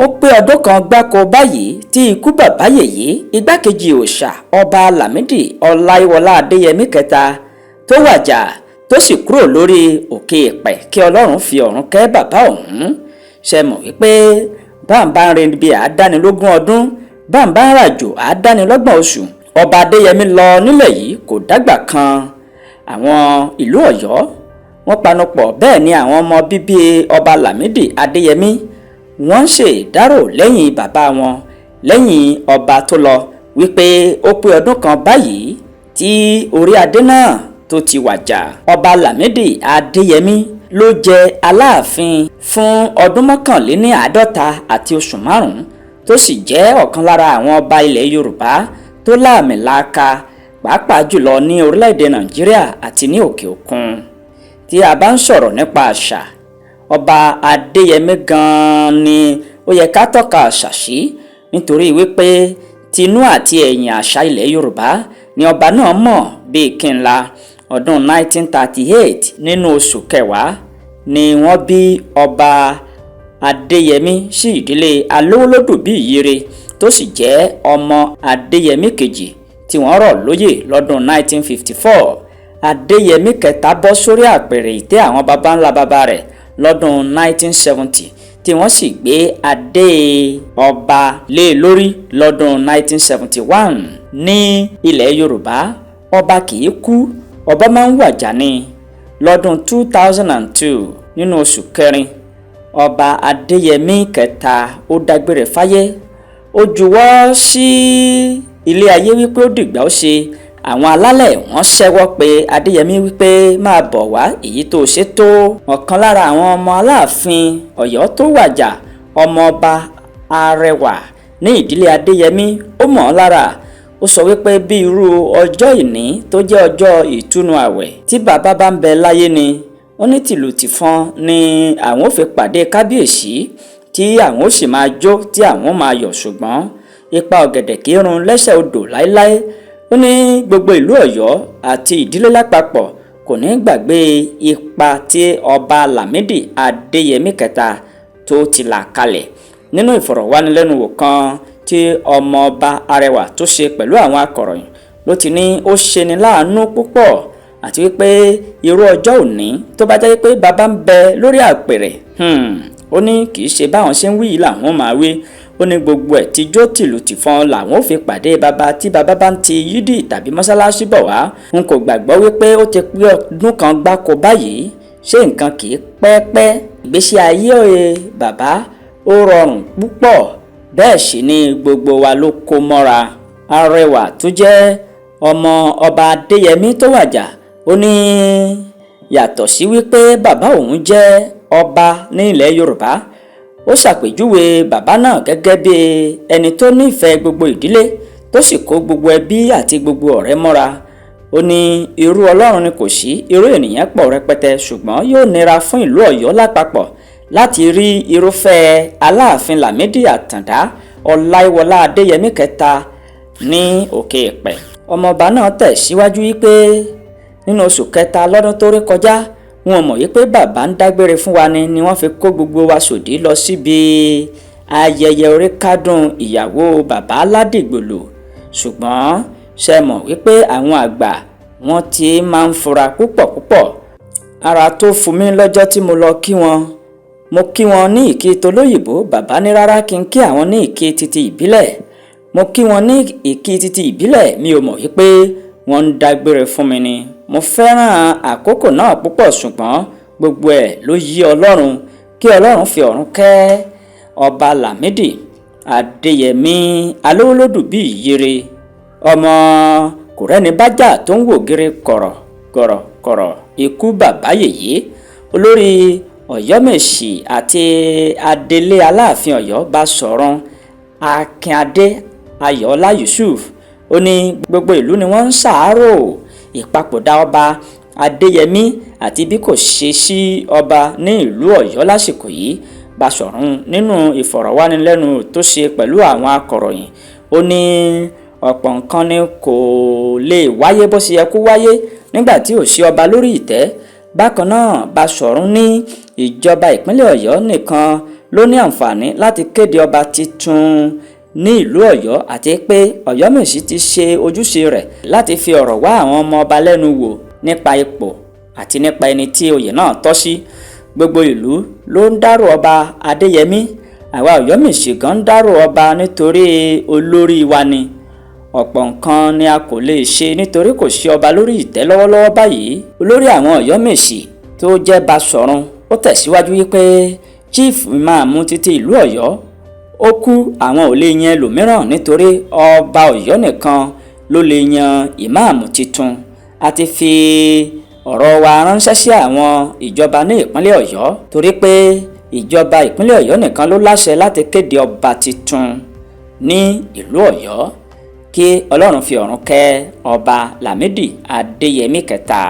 Ó pé ọdún kan gbáko báyìí tí ikú bàbá yèyé, igbákejì òòṣà, Ọba Lámìdí Ọláyíwọlá Adéyẹmí kẹta, tó wàjà tó sì kúrò lórí òkè èèpẹ̀. Kí Ọlọ́run fi ọ̀run kẹ́ bàbá ọ̀hún. Ṣe mọ̀ wípé báńbá ń rin bíi àádánilógún ọdún, báńbá ń ràjò àádánilọ́gbọ̀n oṣù? Ọba Adéyẹmí lọ nílẹ̀ yìí, kò dágbà kan. Àwọn ìlú Ọ̀yọ́ wọ́n panupọ̀, bẹ́ẹ̀ ni àwọn ọmọ bíbí Ọba Lámìdí Adéyẹmí wọ́n ń ṣèdárò lẹ́yìn bàbá wọn, lẹ́yìn ọba tó lọ, wípé ó pé ọdún kan báyìí tí orí adé náà tó ti wàjà. Ọba Lámìdí Adéyẹmí ló jẹ Aláàfin fún ọdún 51 àti oṣù 5, tó sì jẹ́ ọ̀kan lára àwọn ọba ilẹ̀ Yorùbá tó láàmìlaaka, pàápàá jùlọ ní orílẹ̀-èdè Nàìjíríà àti ní òkè òkun. Tí a bá ń sọ̀rọ̀ nípa àṣà, Ọba Adéyẹmí gan-an ni ó yẹ ká tọ́ka àṣà sí, nítorí wípé tinú àti ẹ̀yìn àṣà ilẹ̀ Yorùbá ni ọba náà mọ̀ bíi kínla. Ọdún 1938, nínú oṣù kẹwàá, ni wọ́n bí Ọba Adéyẹmí sí ìdílé Alówólódù bíi Ìyèrè, tó sì jẹ́ ọmọ Adéyẹmí kejì tí wọ́n rọ̀ lóyè lọ́dún 1954. Adéyẹmí kẹta bọ́ sórí àpèrè ìtẹ́ àwọn baba ńlá baba rẹ̀ lọ́dún 1970, tí wọ́n sì gbé adé ọba lé e lórí lọ́dún 1971. Ní ilẹ̀ Yorùbá, ọba kì í kú, ọba máa ń wàjà ni. Lọ́dún 2002, nínú oṣù kẹrin, Ọba Adéyẹmí kẹta ó dágbére fáyé. Ó juwọ́ sí ilé ayé wípé ó dìgbà ó ṣe. Àwọn alálẹ̀ wọ́n ṣẹ́wọ́ pé Adéyẹmí wípé máa bọ̀ wá, èyí tó ṣe tó. Ọ̀kan lára àwọn ọmọ Aláàfin Ọ̀yọ́ tó wàjà, Ọmọọba Arẹwà ní ìdílé Adéyẹmí, ó mọ̀ ọ́n lára. Ó sọ wípé bí irú ọjọ́ ìní tó jẹ́ ọjọ́ ìtúnu àwẹ̀, tí bàbá bá ń bẹ láyé ni, ó ní tìlù tìfọn ni àwọn ò fi pàdé kábíyèsí, tí àwọn ó sì máa jó, tí àwọn ó máa yọ̀, ṣùgbọ́n ipa ọ̀gẹ̀dẹ̀ kì í run lẹ́sẹ̀ odò láéláé. Ó ní gbogbo ìlú Ọ̀yọ́ àti ìdílé lápapọ̀ kò ní gbàgbé ipa tí Ọba Lámìdí Adéyẹmí kẹta tó ti là kalẹ̀. Nínú ìfọ̀rọ̀wánilẹ́nuwò kan tí Ọmọọba Arẹwà tó ṣe pẹ̀lú àwọn akọ̀ròyìn ló ti ní ó ṣeni láàánú púpọ̀, àti wípé irú ọjọ́ òní, tó bá jẹ́ pé bàbá ń bẹ lórí àpèrè, ó ní kì í ṣe báwọn ṣe ń wí yìí làwọn máa wí. Ó ní gbogbo ẹ̀ tíjó tìlù tìfọn làwọn ò fi pàdé bàbá tí bàbá bá ń ti yídì tàbí mọ́sálásí bọ̀ wá. N kò gbàgbọ́ wípé ó ti pé ọdún kan gbáko báyìí. Ṣé nǹkan kì í pẹ́ẹ́pẹ́? Ìgbésí ayé bàbá ó rọrùn púpọ̀, bẹ́ẹ̀ sì ni gbogbo wa ló kó mọ́ra. Arẹwà tó jẹ́ ọmọ Ọba Adéyẹmí tó wàjà, ó ní yàtọ̀ sí wípé bàbá òun jẹ́ ọba ní ilẹ̀ Yorùbá, ó ṣàpèjúwe bàbá náà gẹ́gẹ́ bí ẹni tó nífẹ̀ẹ́ gbogbo ìdílé, tó sì kó gbogbo ẹbí àti gbogbo ọ̀rẹ́ mọ́ra. Ó ní irú Ọlọ́run ni kò sí, irú ènìyàn pọ̀ rẹpẹtẹ, ṣùgbọ́n yóò nira fún ìlú Ọ̀yọ́ lápapọ̀ láti rí irúfẹ́ Aláàfin Lámìdí Àtàndá Ọláìwọlá Adéyẹmí kẹta ní òkè èèpẹ̀. Ọmọọba náà tẹ̀ síwájú wípé nínú oṣù kẹta lọ́dún tó rí kọjá, wọn mọ̀ wípé bàbá ń dágbére fún wa ni wọ́n fi kó gbogbo wa sòdí lọ síbi ayẹyẹ orí kádùn ìyàwó bàbá ládìgbòlù. Ṣùgbọ́n ṣe mọ̀ wípé àwọn àgbà wọn ti máa ń fura púpọ̀ púpọ̀. Ara tó fún mi lọ́jọ́ tí mo lọ kí wọn, mo kí wọn ní ìkí tolóyìnbó, bàbá ní rárá, kí n kí àwọn ní ìkí titi ìbílẹ̀. Mo kí wọn ní ìkí titi ìbílẹ̀, mi ò mọ̀ wípé wọ́n ń dágbére fún mi ni. Mo fẹ́ràn àkókò náà púpọ̀, ṣùgbọ́n gbogbo ẹ̀ ló yí Ọlọ́run. Kí Ọlọ́run fi ọ̀run kẹ́ Ọba Lámìdí Adéyẹmí Alówólódù bíi Ìyèrè, ọmọ kò rẹ́ni bájà tó ń wò gírí kọ̀rọ̀ kọ̀rọ̀ kọ̀rọ̀. Ikú bàbá yèyé, olórí Ọ̀yọ́mèsì àti adelé Aláàfin Ọ̀yọ́, Báṣọ̀run Akínadé Ayọ̀ọ́lá Yusuf, ó ní gbogbo ìlú ni wọ́n ń ṣàárò ìpapòdà Ọba Adéyẹmí àti bí kò ṣe sí ọba ní ìlú Ọ̀yọ́ lásìkò yìí. Báṣọ̀run, nínú ìfọ̀rọ̀wánilẹ́nuwò tó ṣe pẹ̀lú àwọn akọ̀ròyìn, ó ní ọ̀pọ̀ nǹkan ni kò lè wáyé bó ṣe yẹ kó wáyé nígbà tí ò sí ọba lórí ìtẹ́. Bákan náà, Báṣọ̀run ní ìjọba ìpínlẹ̀ Ọ̀yọ́ nìkan ló ní àǹfààní láti kéde ọba titun ní ìlú Ọ̀yọ́, àti pé Ọ̀yọ́mèsì ti ṣe ojúṣe rẹ̀ láti fi ọ̀rọ̀ wá àwọn ọmọ ọba lẹ́nu wò nípa ipò àti nípa ẹni tí oyè náà tọ́ sí. Gbogbo ìlú ló ń dárò Ọba Adéyẹmí. Àwa Ọ̀yọ́mèsì gan ń dárò ọba nítorí olórí wa ni. Ọ̀pọ̀ nǹkan ni a kò lè ṣe nítorí kò sí ọba lórí ìtẹ́ lọ́wọ́lọ́wọ́ báyìí. Olórí àwọn Ọ̀yọ́mèsì tó jẹ́ Basọ̀run ó tẹ̀síwájú wípé Chief Imam títí ìlú Ọ̀yọ́ ó kú, àwọn ò lè yan ẹlòmíràn nítorí ọba Ọ̀yọ́ nìkan ló lè yan ìmáàmù titun. A ti fi ọ̀rọ̀ wa ránṣẹ́ sí àwọn ìjọba ní ìpínlẹ̀ Ọ̀yọ́ torí pé ìjọba ìpínlẹ̀ Ọ̀yọ́ nìkan ló láṣẹ láti kéde ọba titun ní ìlú Ọ̀yọ́. Kí Ọlọ́run fi ọ̀run kẹ́ Ọba Lámìdí Adéyẹmí kẹta.